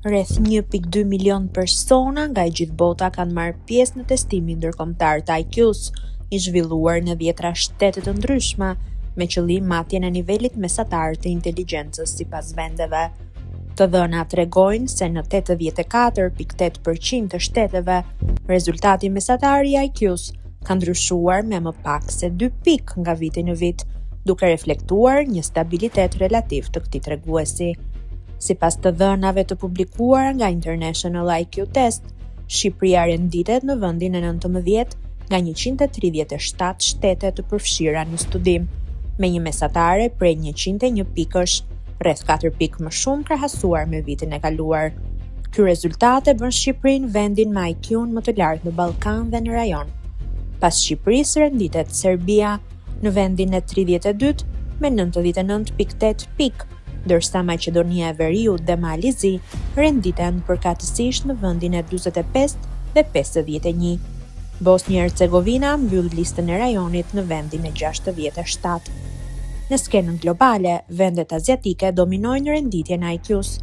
Rreth 1.2 milion persona nga e gjithë bota kanë marrë pjesë në testimin ndërkombëtar të IQ-s, i zhvilluar në dhjetra shtete të ndryshme, me qëllim matjen e nivelit mesatar të inteligjencës sipas vendeve. Të dhënat tregojnë se në 84.8% të shteteve, rezultati mesatar i IQ-s ka ndryshuar me më pak se 2 pikë nga viti në vit, duke reflektuar një stabilitet relativ të këtij treguesi. Sipas të dhënave të publikuara nga International IQ Test, Shqipëria renditet në vendin e 19 nga 137 shtete të përfshira në studim, me një mesatare prej 101 pikësh, rreth 4 pikë më shumë krahasuar me vitin e kaluar. Ky rezultat e bën Shqipërinë vendin me IQ-n më të lartë në Ballkan dhe në rajon. Pas Shqipërisë renditet Serbia në vendin e 32 me 99.8 pikë, ndërsa Maqedonia e Veriut dhe Mali i Zi renditen përkatësisht në vendin e 45 dhe 51. Bosnjë Hercegovina mbyll listën e rajonit në vendin e 67. Në skenën globale, vendet aziatike dominojnë renditjen e IQ-s.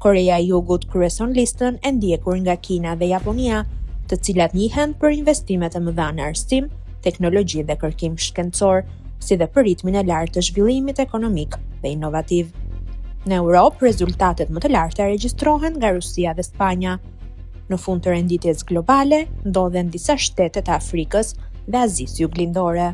Koreja e Jugut kryeson listën e ndjekur nga Kina dhe Japonia, të cilat njihen për investimet e mëdha në arsim, teknologji dhe kërkim shkencor, si dhe për ritmin e lartë të zhvillimit ekonomik dhe inovativ. Në Europë, rezultatet më të larta regjistrohen nga Rusia dhe Spanja. Në fund të renditjes globale ndodhen disa shtete të Afrikës dhe Azisë Juglindore.